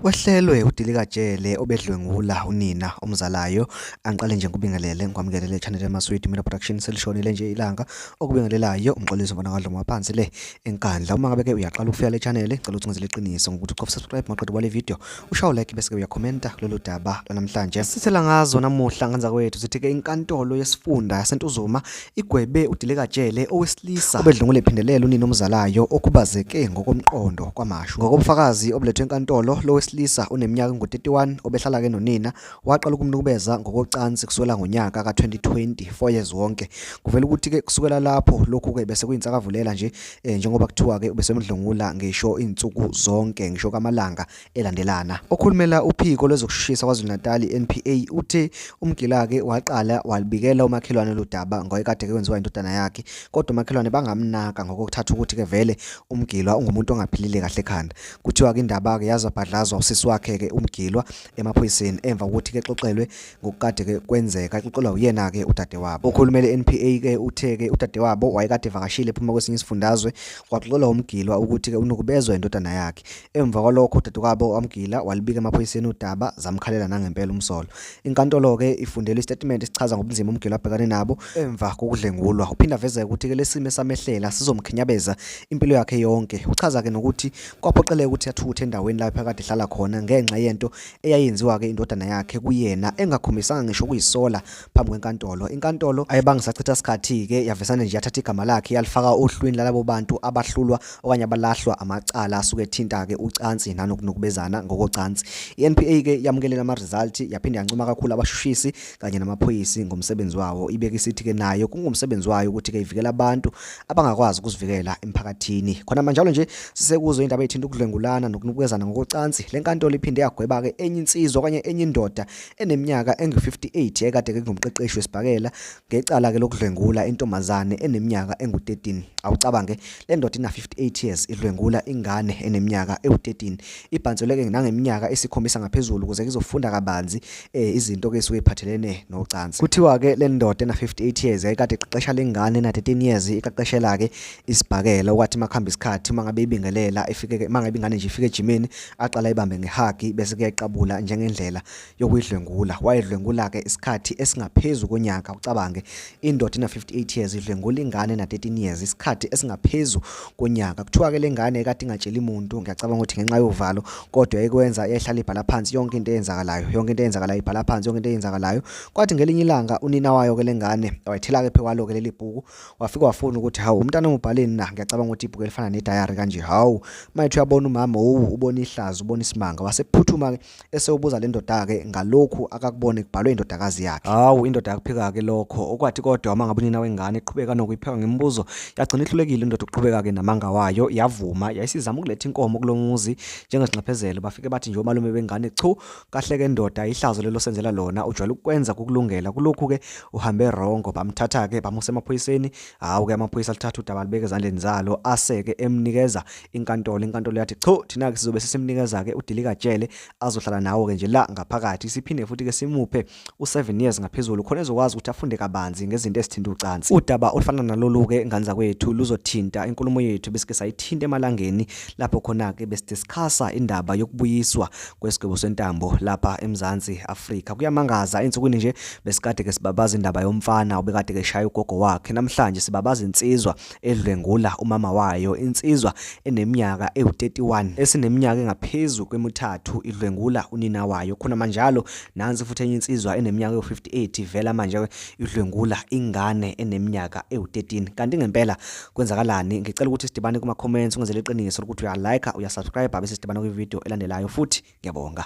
Wehlelwe udilikajele obedlwengula unina omzalayo. Angiqale nje ngikubingelele ngikwamukelele channel yaMaswidi Media Production. Selishonile nje ilanga okubingelelayo uMxolisi mfana kaDlomo waphansi le eNkandla. Uma ngabe ke uyaqala ukufika le channel, ngicela ukuthi ungenzele iqiniso ngokuthi ucofe subscribe maqeda ubale video, ushaye like bese ke uyakhomenta kulolu daba lanamhlanje. Sithela ngazo namuhla nganza kwethu sithi ke inkantolo yesifunda yaseNtuzuma igwebe udilikajele owesilisa obedlwengula ephindelela unina omzalayo okhubazeke ngokomqondo kwaMashu. Ngokobufakazi obulethwe enkantolo, lo wesilisa uneminyaka engu-31 obehlala-ke nonina waqala ukumnukubeza ngokocansi kusukela ngonyaka ka-2020, 4 years wonke. Kuvela ukuthi-ke kusukela lapho lokhu-ke bese kuyinsakavulela nje njengoba kuthiwa-ke ubesemdlwengula ngisho iy'nsuku zonke ngisho kamalanga elandelana. Okhulumela uphiko lwezokushushisa KwaZulu-Natal i-NPA uthe umgila-ke waqala walubikela umakhelwane lolu daba ngowayekade kwenziwa indodana yakhe, kodwa umakhelwane bangamnaka ngokuthatha ukuthi-ke vele umgilwa ungumuntu ongaphilile kahle ekhanda. Kuthiwa-ke indaba-ke yazabhadlazwa usisi wakhe-ke umgilwa emaphoyiseni emva kokuthi-ke exoxelwe ngokukade-ke kwenzeka, exoxelwa uyena-ke udadewabo. Okhulumela i-NPA-ke uthe-ke udadewabo wayekade evakashile ephuma kwesinye isifundazwe, kwaxoxelwa umgilwa ukuthi-ke unukubezwa indodana yakhe. Emva kwalokho udadewabo wamgila walubika emaphoyiseni udaba, zamkhalela nangempela umsolwa. Inkantolo-ke ifundelwe isitatimende esichaza ngobunzima umgilwa abhekane nabo emva kokudlwengulwa. Uphinde aveze ukuthi-ke lesimo esamehlela sizomkhinyabeza impilo yakhe yonke. Uchaza-ke nokuthi kwaphoqeleka ukuthi athuthe endaweni lapho akade ehlala khona ngenxa yento eyayenziwa-ke indodana yakhe kuyena engakhombisanga ngisho ukuyisola phambi kwenkantolo. Inkantolo ayibange isachitha sikhathi-ke yavesane nje yathatha igama lakhe yalifaka ohlwini lalabo bantu abahlulwa okanye abalahlwa amacala asuke ethinta-ke ucansi nanokunukubezana ngokocansi. I-NPA-ke yamukelele ama-result yaphinde yancoma kakhulu abashushisi kanye namaphoyisi ngomsebenzi wawo. Ibeke isithi-ke nayo kungumsebenzi wayo ukuthi-ke ivikele abantu abangakwazi ukuzivikela emphakathini. Khona manjalo nje sisekuzo indaba ethinta ukudlwengulana nokunukubezana ngokocansi. Le nkantolo iphinde yagweba-ke enye insizwa okanye enye indoda eneminyaka engu-58 yayikade-ke ingumqeqeshi wesibhakela ngecala-ke lokudlwengula intombazane eneminyaka engu-13. Awucabange, le ndoda ina-58 years idlwengula ingane eneminyaka ewu-13. Ibhanselwe-ke nangeminyaka esikhombisa ngaphezulu ukuze izofunda kabanzi izinto-ke esuke iphathelene nocansi. Kuthiwa-ke le ndoda ena-58 years yayikade iqeqesha le ngane ena-13 years iqeqeshela-ke isibhakela okwathi uma kuhamba isikhathi uma ngabe ibingelela ifike uma ngabe ingane nje ifike ejimini aqala ayibambe ngehagi bese kuyayiqabula njengendlela yokuyidlwengula. Wayidlwengula-ke isikhathi esingaphezu konyaka. Ucabange indoda ina-58 years idlwengula ingane ena-13 years isikhathi esingaphezu konyaka. Kuthiwa-ke le ngane kade ingatsheli muntu, ngiyacabanga ukuthi ngenxa yovalo, kodwa yayikwenza yayihlala ibhala phansi yonke into eyenzakalayo, yonke into eyenzakalayo ibhala phansi yonke into eyenzakalayo. Kwathi ngelinye ilanga unina wayo-ke le ngane wayithela-ke phezu kwalo-ke leli bhuku, wafika wafuna ukuthi hawu umntana ubhaleni na, ngiyacabanga ukuthi ibhuku elifana nedayari kanje. Hawu mayethi uyabona umama, owu ubona ihlazo, ubona isimanga, wasephuthuma-ke esewubuza le ndoda-ke ngalokhu akakubone kubhalwe indodakazi yakhe. Hawu indoda yakuphika-ke lokho, okwathi kodwa uma ngabe unina wengane eqhubeka nokuyipheka ngemibuzo, yagcina ihlulekile indoda ukuqhubeka-ke namanga wayo, yavuma, yayisizama ukuletha inkomo kulo muzi njengesinxephezelo. Bafike bathi nje omalume bengane, chu kahle-ke ndoda, ihlazo lelo senzela lona, ujwayele ukukwenza kukulungela, kulokhu-ke uhambe wrong. Bamthatha-ke bamusa emaphoyiseni, hhawu-ke amaphoyisa alithatha udaba alibeka ezandleni zalo, ase-ke emnikeza inkantolo. Inkantolo yathi chu thina-ke sizobe sesimnikeza-ke udilikajele azohlala nawo-ke nje la ngaphakathi, siphinde futhi-ke simuphe u-7 years ngaphezulu khona ezokwazi ukuthi afunde kabanzi ngezinto ezithinta ucansi. Udaba olufana nalolu-ke ngane zakwethu luzothinta inkulumo yethu besike sayithinta emalangeni lapho khona-ke besidiscussa indaba yokubuyiswa kwesigwebo sentambo lapha eMzansi Afrika. Kuyamangaza ensukwini nje besikade-ke sibabaza indaba yomfana obekade-ke eshaya ugogo wakhe, namhlanje sibabaza insizwa edlwengula umama wayo, insizwa eneminyaka ewu-31 esineminyaka engaphezu kwemithathu idlwengula unina wayo. Khona manjalo nansi futhi enye insizwa eneminyaka ewu-58 ivela manje idlwengula ingane eneminyaka ewu-13. Kanti ngempela kwenzakalani? Ngicela ukuthi sidibane kuma-comments ungenzele iqiniso lokuthi uya-like, uya-subscribe bese sidibana kwi-video elandelayo futhi ngiyabonga.